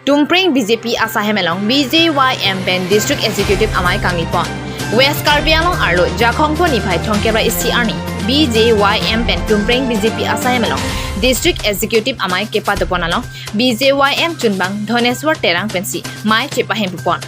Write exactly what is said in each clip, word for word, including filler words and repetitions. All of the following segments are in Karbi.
Tumpreng B J P asahem along B J Y M pen District Executive amei kangni pon. West Karbi Anglong arlo Jakhong pon niphai thongkep ra isi arni B J Y M pen Tumpreng B J P asahem along District Executive amei kepadopon along B J Y M chunbang Dhoneswar Terang pensi mei chepahem pupon.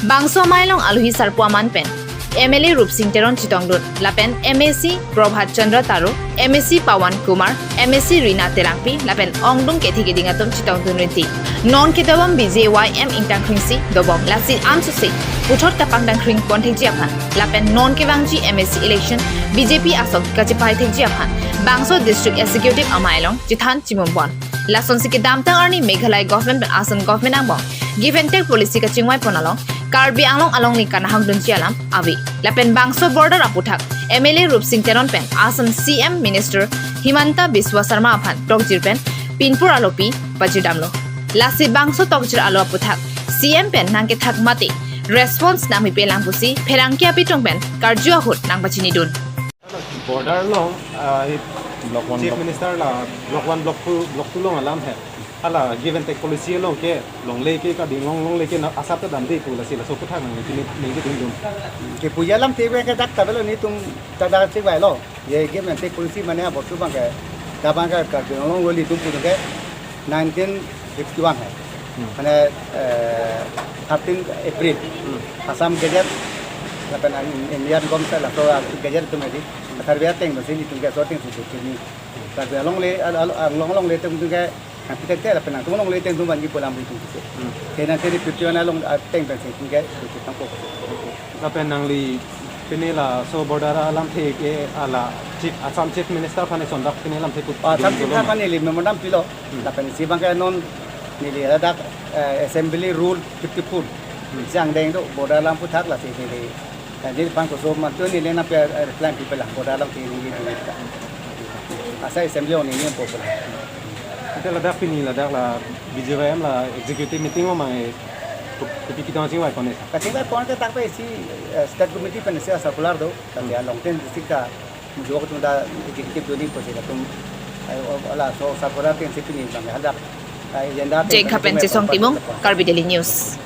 Bangso amei along alohi sarpo aman pen M L A Rupsing Teron chetongdun lapen M A C Prabhat Chandra Taro, M A C Pawan Kumar, M A C Rina Terangpi lapen ongdung kethe keding atum chetongdun rinti. Non kedobom B J Y M ingtang kringsi dobom, lasi ansose puthot kapangdang kring pon thekji aphan lapen non kevangji M A C election B J P asong kachepai thekji aphan bangso District Executive amei along chethan chimum pon. Lasonsi kedamtang arni Meghalaya government pen Assam government angbong give and take policy kachingvai pon along Karbi Anglong alongle kanahok dunji alam ave. Lapen bangso border aputhak M L A Rupsing Teron pen Assam C M Minister Himanta Biswa Sarma aphan tokjir pen pinpur alopi pajirdamlo. Lasi bangso tokjir alo aputhak C M pen nangkethak mate response nangpipelang pusi pherangke apitung pen karju ahut nangpachinidun. Border along, ah, hi Block one, Chief block Minister la Block one, Block two, Block two along alam he. Hala give and take policy along ke longle ke kading long, longle ke na asap ta damde pu, lasi laso aputhak nangli pini ningje dingdun. Ke puji alamthe ke dak ta avelo, netum ta dak chingvailo. Ye give and take policy mane abostu abang ke, dak abang ke Karbi Anglong longle tum pu ke nineteen fifty-one hai. Hmm. Mane, eh, thirteen April. Hmm. Assam Gazette, lapen Indian government laso Gazette atum edi. Karbi ateng pensi netum ke so atengsi chini. Karbi alongle, al-, al-, along longle atum ke nangpitekte lapen nangtum longle atum vanji pu alam tum si. Hmm. Ke nineteen fifty-one along ateng pensi netum ke chini tangpo. Lapen nangli pini laso border alamthe ke hala Chief, Assam Chief Minister aphan eson dak pini alamthe put-, Ah, Assam Chief Minister aphan neli memorandum pilo. Hmm. Lapen isi abang ke non neli hadak, eh, Assembly Rule fifty-four. Hmm. Jang deng do border alam aputhak, lasi neli, eh, neli abang koso mantu neli nangpi, eh, reply pipelang border alamthe neli neli ta. Asa Assembly along neli nangpo pelang. Ante ladak pini ladak la B J Y M la executive meeting lo mang e, kopi, kopi ketong chingvai pon e? Kachingvai pon ke dak pen isi, eh, State Committee pen isi circular do, tapi Hmm. along ten district ta mujok tum ta executive doni pusi latum, eh, o-, laso circular atengsi pini abang hadak, eh, agenda ateng Jengkha pen Chesong Timung, Karbi Daily News.